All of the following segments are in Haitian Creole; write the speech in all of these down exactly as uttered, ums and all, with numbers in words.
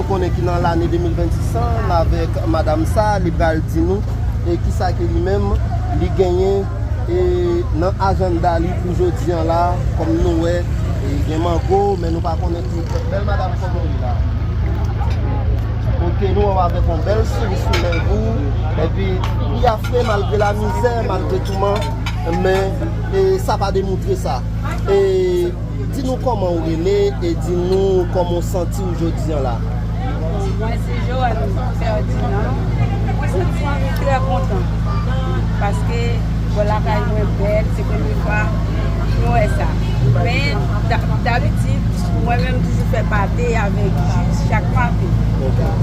Konnen ki nan lane de mil vennsis an, avèk madanm sa, li pral di nou e kisa ke li menm li genyen e nan ajanda li pou jodi an la, kòm nou wè, e gen mango, men nou pa konnen ki bèl madanm kòman li la. Ok, nou wè w avèk yon bèl souri sou lèv ou, epi li afre malgre lamizè, malgre touman, men e sa pa demoutre sa. E Di nou kòman ou rele e di nou kòman ou santi w jodi an la. Bon, mwen se Joanne Ferdinand. Mwen santi m trè kontan paske, bon, lakay mwen bèl, se premye fwa mwen wè sa. Men da- dabitid, mwen menm toujou fè pate avèk ji chak maten.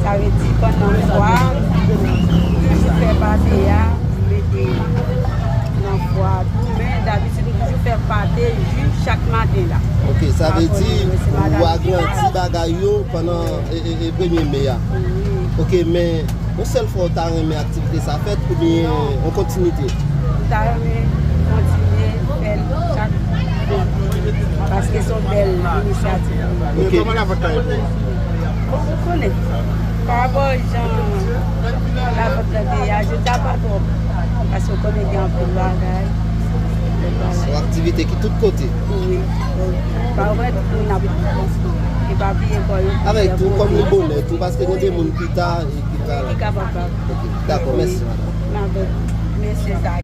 Sa vle di pandan fwa, toujou fè pate a, mete nan fwa tou, men dabitid nou toujou fè pate ji chak maten la. Ok, sa vle di ou agrandi bagay yo pandan e, e, e premye me a. Ok, men yon sèl fwa ou ta renmen aktivite sa fèt oubyen yon kontinite? M ta renmen kontinye fè l chak jou paske se yon bèl inisyativ. Ok. Kòman lavant la ye pou ou? Bon, ou konnen, pa rapò jan lavant la te ye a, jodi a pa twòp. Paske ou konnen gen anpil bagay. Se yon aktivite ki tout kote. Wi. Pa wè tout moun ap epapiye kò yo. Avèk tou, kòm li bonè tou, paske gen de moun pita e ki pral. Ki kapab pa. Ok, dakò, mèsi, madanm. Mèsi.